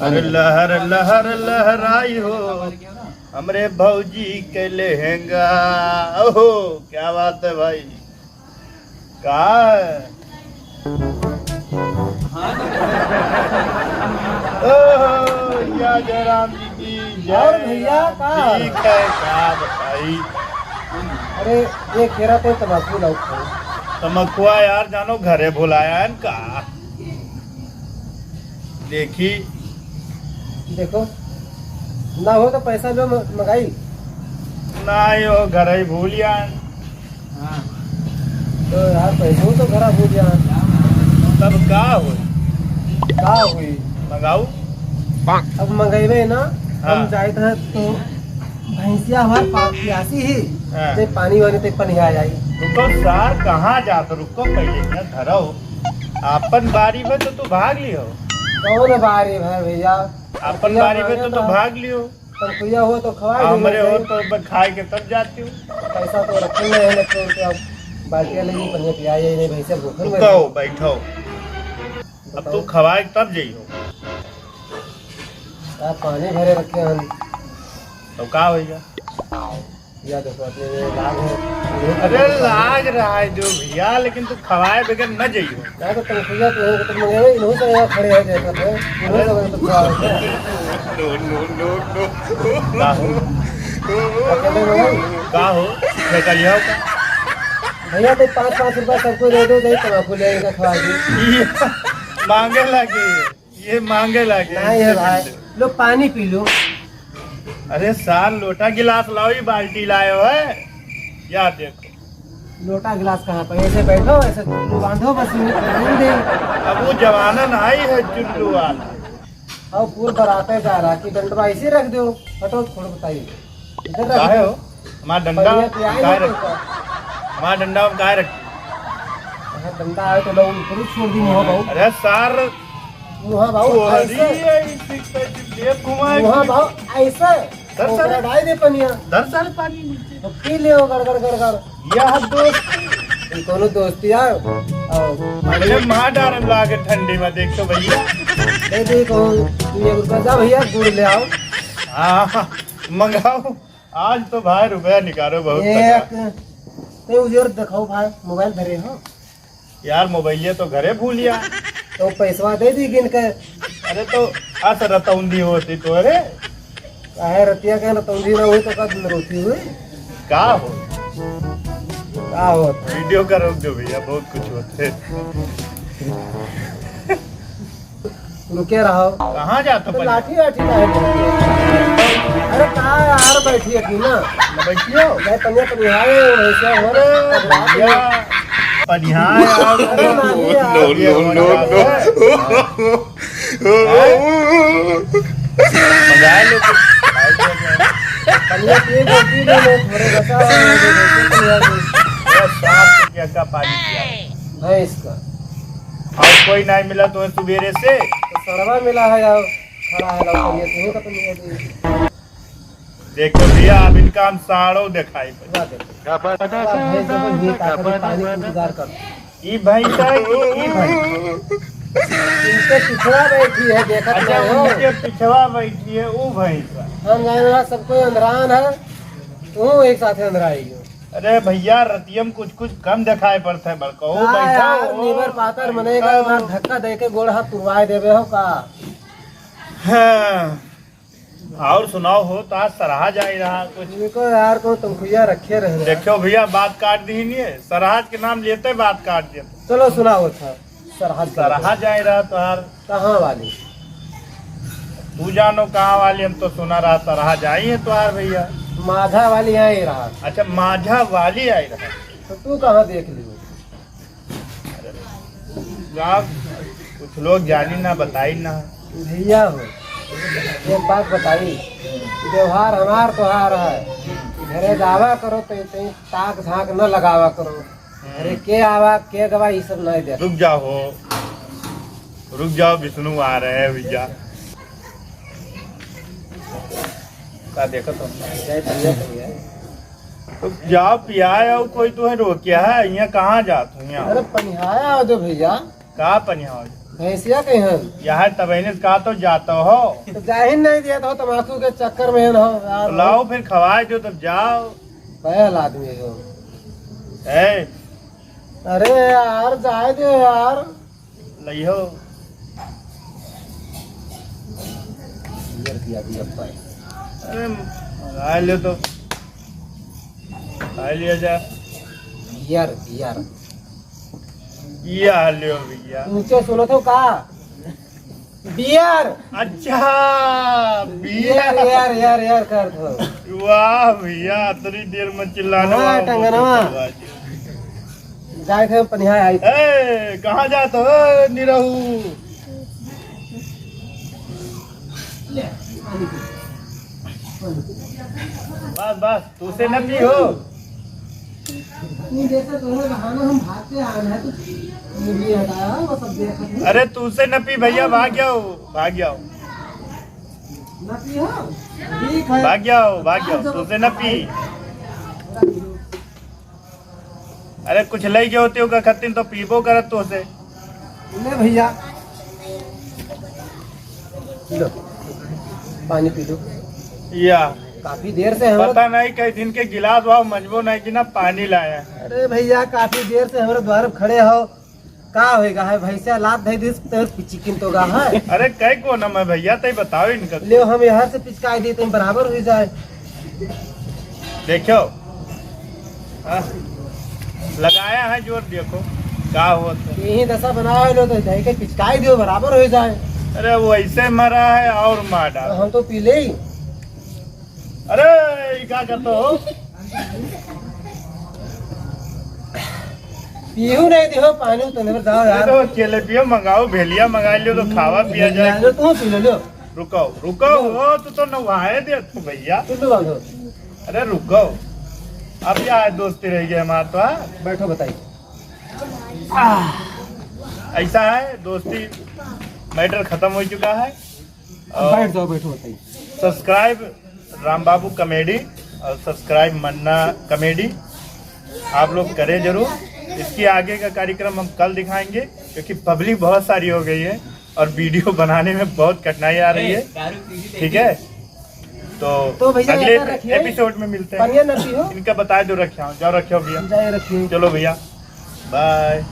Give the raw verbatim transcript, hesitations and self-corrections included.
अरे लहर लहर लहराई हो, हमरे भौजी के लहंगा। ओहो, क्या बात है भाई, का है? ओहो, या जयराम जी की जय। और भैया, का? ठीक है, का बताई? अरे, ये केरा तो तमाकू लाओ खाओ। तमकुआ यार, जानो घरे भुलाया है का? देखी। देखो, ना हो तो पैसा लो, म-, मंगाई। ना, यो घर ही भूल जाए। हाँ। तो यार, पैसो तो घरा भूल जाए। तब का होई? का होई? मंगाऊ? अब मंगेबे ना, हाँ। हम जाइत है तो भैंसिया हमार पा-, प्यासी ही, हाँ। जे पानी वानी ते पनिया जाई। रुको सार, कहाँ जात? रुको, पहले इहाँ धरो। आपन बारी में तो तू भाग लियो। कौन बारी में भैया? आपन बारी में तो तू भाग लियो। तब भैया हो तो खवाए आ, देना हमरे हो चाहिए। तो ब-, खाए के तब जाती हूँ। पैसा तो रखे नहीं है, लेकिन क्या बाल्टिया लेके पनिया पिया जाए नहीं, भैंसिया भूखन मर कहो, जाए। बैठो। अब बताओ। तू खवाए तब जइहो। का पानी भरे रखे हन। तो का होइगा? या देखो, अपने में लाग है। अरे, लाग रहा है जो भैया, लेकिन तू खवाए बगैर न जइहो। ना तो तुम भैया, तू हो, तुम लोग इन्हों से यहाँ खड़े हैं, देखा थे। इन्हों से तो खड़ा हो गया। No, no, no, no। का हो? अकेले में हो? का हो? फेंका लिया हो का? भैया, तो पाँच, पाँच रुपया सबको दे दो, दे तमाकू ले इनका खवा दो। ये मांगे लगे। ये मांगे लागे, नहीं है इनसे भाई, मिल ले। लो पानी पी लो। अरे सार, लोटा गिलास लाओ, ये बाल्टी लाए हो है? या देखो। लोटा गिलास कहाँ पर? ऐसे बैठो, ऐसे चुल्लू बांधो, बस ये पानी दे। अब वो जमाना नहीं है चुल्लू वाला। और पूरा बराते जा रहा कि डंडवा ऐसे रख दो, हटो, छोड़, बताइए। इधर रख काहे दो। हो? हमार डंडा बढ़िया पियाई काहे नहीं रख-, तो। हमार डंडा हम काहे रखी? अगर डंडा आए तो लोग ऊपर ही छोड़ दी, मुहा बाबू। अरे सार, मुहा बाबू, तोहरी ऐसे। है, इसी पे देख घुमाए मुहा घुमाए। बाबू, ऐसे। Sir, sir. ओकरा डाल दे पनिया। दर साल पानी नीचे। तो पी ले गड़गड़ गड़गड़। यह दोस्त। ये कोनो दोस्ती है? आओ। अरे मार डारम लागे ठंडी में, देख तो भैया। दे दे कहूँ, तू एक रुपया जा भैया, गुड़ ले आओ। हाँ, मंगाओ। आज तो भाई रुपया निकालो बहुत एक, तगड़ा। ते उजर दिखाओ भाई, मोबाइल धरे हो? यार, मोबाइलिया तो घरे भूलिया। तो पैसवा दे दी गिन के। अरे तो अस रतौंधी होती तो, अरे। काहे रतिया के रतौंधी ना हुई तो का दिन रोती हुई? का हो? का हो? वीडियो का रोक दो भैया, बहुत कुछ होते। रुके रहो। कहाँ जात हो तो पनिया? लाठी वाठी काहे लेके? अरे का यार, बैठी है कि ना? ना बैठियो। मैं पनिया तो निहारे हूँ, ऐसे हो अरे रहा है। भैया, पनिया यार। अरे नहीं यार। No, no, no, no। मंगाए लो कुछ। पनिया पिए दो, पी लो, थोड़े बचा हुआ है, दे दो, पनिया दे। अरे सात रुपया का पानी पिया। भैंस का। और कोई नहीं मिला तुम्हें सुबेरे से? तो सड़वा मिला है यार, खड़ा है लौटइया, तुम्हें का तो मिला दी। देखो भैया, अब इनका हम साड़ो दिखाई पड़े। वाह, देखो। वाह, भैंस देखो, ये ताकत है, पानी का इंतजार कर। ई भैंस है कि ई भैंस? इनके पिछवा बैठी है, देखत अच्छा, रहे हो? उनके पिछवा बैठी है, ऊ भैंस है। हम जाने वाला सब कोई अंधरान है, तू एक साथ अंधराई हो। अरे भैया, रतियम कुछ कुछ कम दिखाई पड़ता है, बड़का। ओ हाँ बैठा यार, हो। नीबर पातर मने का हाँ। मार धक्का दे के गोड़ हाथ तुड़वाए देबे हो का? हाँ। और सुनाओ हो, तो आज सरहा जाए रहा कुछ। इनको यार को तनखुइया रखे रहे। देखो भैया, बात काट दी नहीं है, सरहा के नाम लेते बात काट देते। चलो सुनाओ था। सरहा सरहा जाए रहा तोहार। कहाँ वाली? तू जानो कहाँ वाली, हम तो सुना रहा सरहा जाई है तोहार भैया। माझा वाली आई रहा। अच्छा, माझा वाली आई रहा। तो तू कहाँ देख लियो? गाँव कुछ लोग जानी ना, बताई ना। भैया हो, एक बात बताई, व्यवहार हमार तोहार है, घरे जावा करो तो इतनी ताक झांक न लगावा करो। अरे के आवा, के गवा, ई सब नहीं देख। रुक जाओ हो, रुक जाओ, विष्णु आ रहे हैं भैया। का देखत हो? जय भैया, भैया। तो जाओ पियाए आओ, कोई तुम्हें रोक्या है? यहाँ कहाँ जात हो यहाँ? अरे पनिहाया आओ दे भैया। का पनिहाओ? भैंसिया कहीं हन? यहाँ तबहिने से कहा तो जाता हो। तो जाहिन नहीं दिया तो तमाकू के चक्कर में हन हो यार। तो लाओ फिर खवाए दो तब जाओ। बैल आदमी हो। ए। अरे यार जाए दो यार। लइहो। बियर पिया दिया पाए। अरे, मंगा ले तो। खा लिया जा। Beer, beer. या लियो भैया। ऊंचे सुनो तो का? बियर। अच्छा, बियर। यार, यार, यार, यार, कर दो। वाह भैया, इतनी देर में चिल्लाने हाँ, वाला टंगनवा। बहुत अच्छी बात है। जाए थे पनिया आई। ए, कहाँ जात हो, ए, निरहू? बस, बस, तू से न पी हो। नहीं देता तो है बहाना, हम भागते आ रहे हैं, तो ये भी हटाया, वो सब देखा था। अरे, तू से न पी भैया, भाग जाओ, भाग जाओ। न पी हो? ठीक है। भाग जाओ, भाग जाओ, तू से न पी। अरे कुछ लई गए होते ओकर खत्तिन तो पीबो करत तो से। ले भैया, लो, पानी पी लो। या। काफी देर से हमरा पता नहीं कई दिन के गिलास भाव मंजबो नहीं कि ना पानी लाया। अरे भैया, काफी देर से हमरा द्वार पे खड़े हो, का होएगा है भैंसिया लात धई दिस तो पिचिकिन तो गा है। अरे कई को ना मैं भैया तई बताओ इनका। ले हम यहाँ से पिचकाई दी तुम बराबर हो जाए। देखो, हाँ, लगाया है जोर, देखो का होत है। यही दशा बनाए लो तो दही के पिचकाई दियो, बराबर हो जाए। अरे वो ऐसे मरा है और मार डाल। हम तो पी ले ही। अरे ये क्या करते हो? पीहू नहीं दियो पानी, तो नहीं बताओ ये यार। तो केले पियो, मंगाओ, भेलिया मंगा लियो तो खावा पिया जाए। लो, तुम पी लो, लो। रुको, रुको, वो तो, तो नवाए दे तू भैया। तू तो बांधो। अरे रुको, अब यह दोस्ती रह गई हमार तो, हाँ? बैठो, बताइए। आह, ऐसा है दोस्ती, मैटर खत्म हो चुका है। अब और बैठ जाओ, बैठो, बताइए। सब्सक्राइब राम बाबू कॉमेडी और सब्सक्राइब मन्ना कॉमेडी आप लोग करें जरूर। इसकी आगे का कार्यक्रम हम कल दिखाएंगे, क्योंकि पब्लिक बहुत सारी हो गई है और वीडियो बनाने में बहुत कठिनाई आ रही है। ठीक है, तो तो भैया, अगले ऐसा रखिए, एपिसोड में मिलते हैं। पनिया न पियो। इनका बता दो, रखे हो, जाओ, रखे हो भैया। जाए रखिए। चलो भैया, बाय।